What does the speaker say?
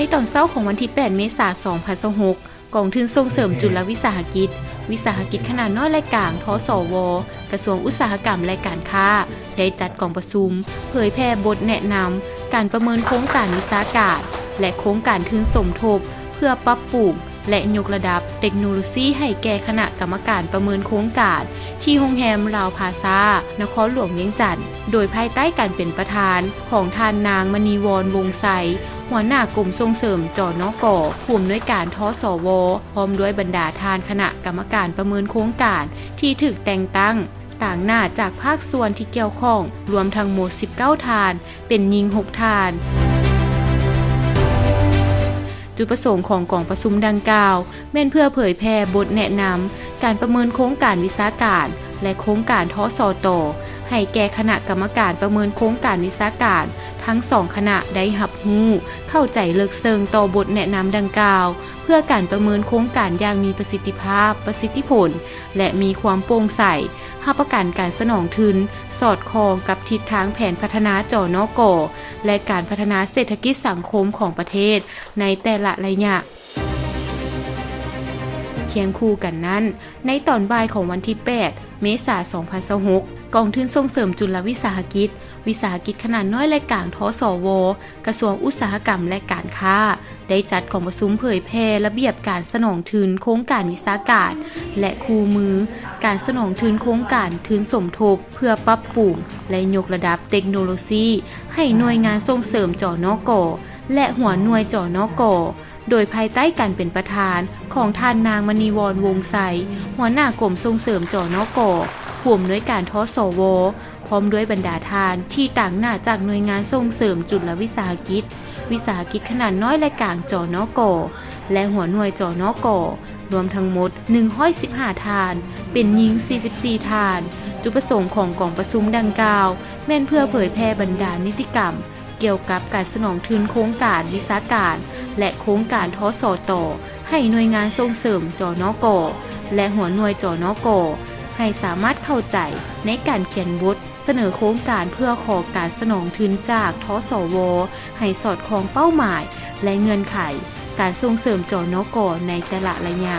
ໃນຕອນເຊົ້າຂອງວັນທີແປດ ເມສາ ສອງພັນຊາວຫົກ ກອງທຶນສົ່ງເສີມຈຸລະວິສາຫະກິດ, ວິສາຫະກິດຂະໜາດນ້ອຍ ແລະ ກາງ ທສວ, ກະຊວງອຸດສາຫະກຳ ແລະ ການຄ້າ ໄດ້ຈັດກອງປະຊຸມເຜີຍແຜ່ບົດແນະນຳການປະເມີນໂຄງການວິຊາການ ແລະ ໂຄງການທຶນສົມທົບ ເພື່ອປັບປຸງ ແລະ ຍົກລະດັບເຕັກໂນໂລຊີໃຫ້ແກ່ຄະນະກຳມະການປະເມີນໂຄງການ ທີ່ໂຮງແຮມລາວພາຊາ ນະຄອນຫຼວງວຽງຈັນ ໂດຍພາຍໃຕ້ການເປັນປະທານຂອງທ່ານນາງ ມະນີວອນ ວົງໄຊ ຫົວໜ້າກົມສົ່ງເສີມ ຈນກ, ຜູ້ອຳນວຍການ ທສວ, ພ້ອມດ້ວຍບັນດາທ່ານຄະນະກຳມະການປະເມີນໂຄງການທີ່ຖືກແຕ່ງຕັ້ງຕາງໜ້າຈາກພາກສ່ວນທີ່ກ່ຽວຂ້ອງ ລວມທັງໝົດ ສິບເກົ້າ ທ່ານ, ເປັນຍິງ ຫົກ ທ່ານ. ຈຸດປະສົງຂອງກອງປະຊຸມດັ່ງກ່າວ ແມ່ນເພື່ອເຜີຍແຜ່ບົດແນະນຳການປະເມີນໂຄງການວິຊາການ ແລະ ໂຄງການ ທສຕ ໃຫ້ແກ່ຄະນະກຳມະການປະເມີນໂຄງການວິຊາການທັງສອງຄະນະໄດ້ຮັບຮູ້ເຂົ້າໃຈເລິກເຊິ່ງຕໍ່ບົດແນະນຳດັ່ງກ່າວ ເພື່ອການປະເມີນໂຄງການຢ່າງມີປະສິດທິພາບ, ປະສິດທິຜົນ ແລະ ມີຄວາມໂປ່ງໃສ, ຮັບປະກັນການສະໜອງທຶນສອດຄ່ອງກັບທິດທາງແຜນພັດທະນາ ຈນກ ແລະ ການພັດທະນາເສດຖະກິດສັງຄົມຂອງປະເທດໃນແຕ່ລະໄລຍະ. ຄຽງຄູ່ກັນນັ້ນ, ໃນຕອນບ່າຍຂອງວັນທີແປດ ເມສາ ສອງພັນຊາວຫົກ ກອງທຶນສົ່ງເສີມຈຸລະວິສາຫະກິດ, ວິສາຫະກິດຂະໜາດນ້ອຍ ແລະ ກາງ ທສວ, ກະຊວງອຸດສາຫະກຳ ແລະ ການຄ້າ ໄດ້ຈັດກອງປະຊຸມເຜີຍແຜ່ລະບຽບການສະໜອງທຶນໂຄງການວິຊາການ ແລະ ຄູ່ມືການສະໜອງທຶນໂຄງການທຶນສົມທົບ ເພື່ອປັບປຸງ ແລະ ຍົກລະດັບເຕັກໂນໂລຊີໃຫ້ໜ່ວຍງານສົ່ງເສີມ ຈນກ ແລະ ຫົວໜ່ວຍ ຈນກ ໂດຍພາຍໃຕ້ການເປັນປະທານຂອງທ່ານນາງ ມະນີວອນ ວົງໄຊ ຫົວໜ້າກົມສົ່ງເສີມ ຈນກ, ຜູ້ອຳນວຍການ ທສວ, ພ້ອມດ້ວຍບັນດາທ່ານທີ່ຕາງໜ້າຈາກໜ່ວຍງານສົ່ງເສີມຈຸລະວິສາຫະກິດ, ວິສາຫະກິດຂະໜາດນ້ອຍ ແລະ ກາງ ຈນກ ແລະ ຫົວໜ່ວຍ ຈນກ ລວມທັງໝົດ ໜຶ່ງຮ້ອຍສິບຫ້າ ທ່ານ, ເປັນຍິງ ສີ່ສິບສີ່ ທ່ານ. ຈຸດປະສົງຂອງກອງປະຊຸມດັ່ງກ່າວ ແມ່ນເພື່ອເຜີຍແຜ່ບັນດານິຕິກຳ ກ່ຽວກັບການສະໜອງທຶນໂຄງການວິຊາການ ແລະ ໂຄງການ ທສຕ ໃຫ້ໜ່ວຍງານສົ່ງເສີມ ຈນກ ແລະ ຫົວໜ່ວຍ ຈນກ ໃຫ້ສາມາດເຂົ້າໃຈໃນການຂຽນບົດສະເໜີໂຄງການເພື່ອຂໍການສະໜອງທຶນຈາກ ທສວ ໃຫ້ສອດຄ່ອງເປົ້າໝາຍ ແລະ ເງື່ອນໄຂການສົ່ງເສີມ ຈນກ ໃນແຕ່ລະໄລຍະ.